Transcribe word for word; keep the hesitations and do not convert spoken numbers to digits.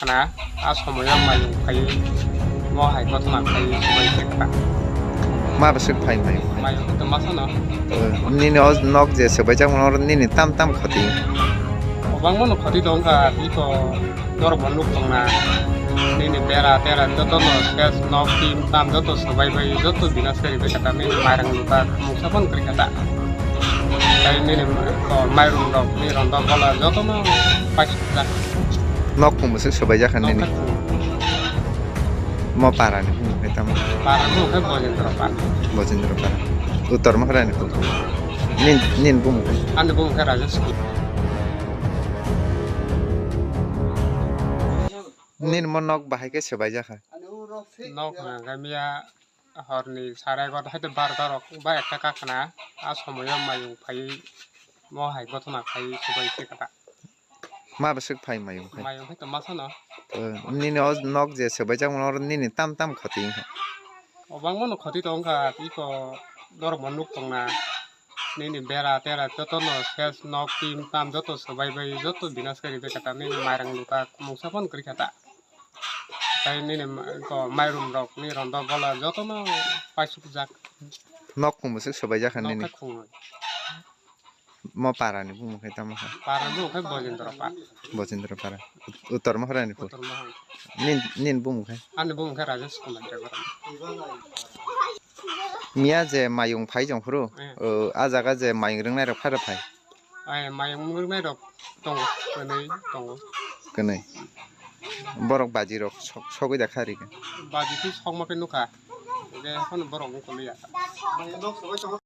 Khna, a somoyo mayung phaiwi, mo hai gotma phaiwi, sobai khe kha. Ma bwswk phai mayung phai? Mayung khe tongma sano. Eh, nini o nok je swbaijak mano, nini tam tam khoti? Kwbangma no khoti tong kha, iko norok bo nuk tongna. Nini bera tera joto no ses nok tim tam joto swbai bai joto binas khe bai kha ta, nini mairang luka mungsa phano kwrwi kha ta. Tai nini, o, mairum rok, ni ronda bola joto no paisukjak. Nok phung bwswk swbaijak kha nini? Nok phung. Mo para ni bumung khe tamo? Para bumung khe Bojendra para. Bojendra para. Uttor Mahara ni bumung. Nin, nin bumung khe? Ani bumung khe Rajesh Kumar. Nin mo nok bahai khe swbaijak kha? Nok hwnka khe miya horni sare egarota hai to barota rok ba ekta kakhna, a somoyo mayung phaiwi mo hai gotma phaiwi swbai khe kha ta. Ma bwswk phai mayung phai? Mayung phai tongma sano. Eh, nini o nok je swbaijak mano, oro nini tam tam khoti wngkha? Kwbangma no khoti tong kha, iko norok bo nuk tongna. Nini bera tera joto no ses nok tim tam joto swbai bai joto binas khe bai kha ta, nini mairang luka mungsa phano kwrwi kha ta. Tai nini ma-, ko mairum rok ni ronda bola joto no paisukjak. Nok phung bwswk swbaijak kha nini? Nok khe khungwi. Mo para ni bumung khe tamo kha? Para ni bumung khe Bojendra para. Bojendra para. Uttor Mahara ni bumung. Uttor Mahara. Nin, nin bumung khe? Ani bumung khe Rajesh Kumar Debbarma. Miya je mayung phai jong phuru, eh, o, a jaga je mayung rwngnai rok phai rok phai? Ai, mayung rwngnai rok tongo, kwnwi tongo. Kwnwi. Borok baji rok sok-, sogwi da kha rikha? Baji khe sokma khe nukha. Hwnkhe haphano borok wng tongwi ya.